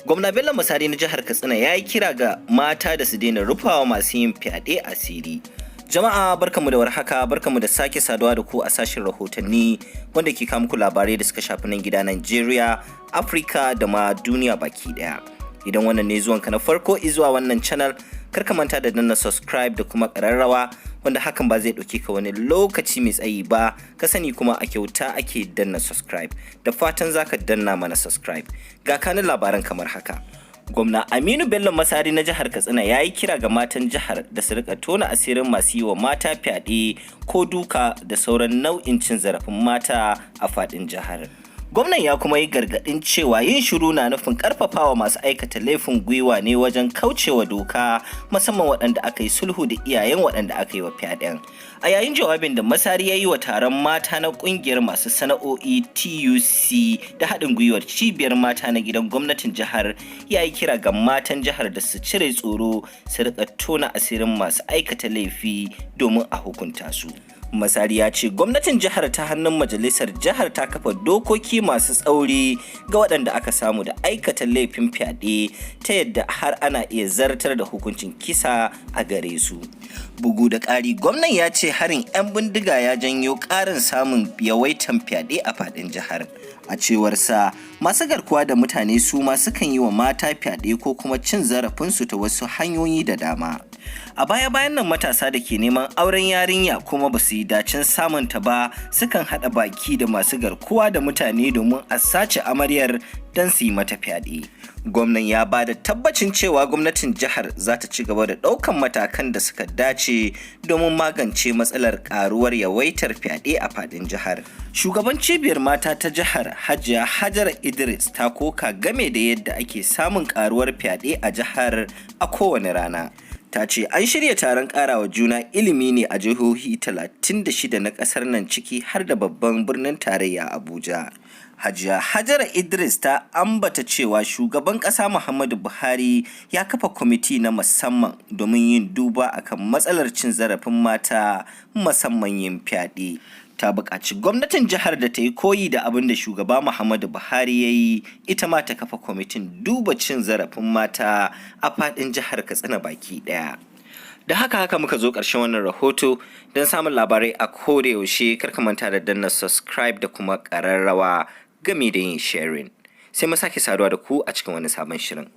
Gwamna Bello Masari na jihar Katsina ya yi kira ga mata da su daina rufawa masu yin fyaɗe asiri. Jama'a, barkamu da warhaka, barkamu da sake saduwa da ku a sashen rahotanni wanda ke kawo muku labarai da suka shafi nan gida Najeriya, Afirka da ma duniya baki daya. Idan wannan ne zuwanka na farko izuwa wannan channel, kar ka manta da danna subscribe da kuma ƙararrawa, wanda hakan ba zai ɗauke ka wani lokaci mai tsayi ba. Ka sani kuma a kyauta ake danna subscribe. Da fatan zaka danna mana subscribe. Ga kanin labaran kamar haka. Gwamna Aminu Bello Masari na jihar Katsina ya yi kira ga matan jihar da su rika tona asirin masu yi wa mata fyaɗe ko duka da sauran nau'in cin zarafin mata a faɗin jihar. Gwamnan ya kuma yi gargaɗin cewa yin shiru na nufin ƙarfafawa masu aikata laifin gwiwa ne wajen kaucewa doka, musamman waɗanda aka yi sulhu da iyayen waɗanda aka yi wa fyaɗen. A yayin jawabin da Masari ya yi wa taron mata na ƙungiyar masu sana'o'i TUC da haɗin gwiwar cibiyar mata na gidan gwamnatin jihar, ya yi kira ga matan jihar da su cire tsoro, su rika tona asirin masu aikata laifi domin a hukunta su. Masari ya ce gwamnatin jihar ta hannun majalisar jihar ta kafa dokoki masu tsauri ga waɗanda aka samu da aikata laifin fyaɗe, ta yadda har ana iya zartar da hukuncin kisa a gare su. Bugu da ƙari, gwamnan ya ce harin 'yan bindiga ya janyo ƙarin samun yawaitan fyaɗe a faɗin jihar. A cewarsa, masu garkuwa da mutane su ma sukan yi wa mata fyaɗe ko kuma cin zarafinsu ta wasu hanyoyi da dama. A baya-bayan nan, matasa da ke neman auren yarinya kuma ba su yi dacen samunta ba sukan haɗa baki da masu garkuwa da mutane domin a sace amaryar don su yi mata fyaɗe. Gwamnan ya ba da tabbacin cewa gwamnatin jihar za ta ci gaba da ɗaukan matakan da suka dace domin magance matsalar ƙaruwar yawaitar fyaɗe a faɗin jihar. Shugaban cibiyar mata ta jihar, Hajiya Hajara Idris, ta koka game da yadda ake samun ƙaruwar fyaɗe a jihar a kowane rana. Ta ce an shirya taron karawa juna ilimi ne a jihohi 36 na kasar nan, ciki har da babban birnin tarayya Abuja. Hajiya Hajara Idris ta ambata cewa shugaban kasa Muhammadu Buhari ya kafa kwamiti na musamman domin yin duba akan matsalar cin zarafin mata, musamman yin fyaɗe. Ta buƙaci gwamnatin jihar da ta yi koyi da abin da shugaba Muhammadu Buhari ya yi, ita ma ta kafa kwamitin duba cin zarafin mata a faɗin jihar Katsina baki ɗaya. Da haka haka muka zo ƙarshen wannan rahoto. Don samun labarai a koda yaushe, kar ka manta da danna subscribe da kuma ƙararrawa, gami da yin sharing. Sai mu sake saduwa da ku a cikin wani sabon shirin.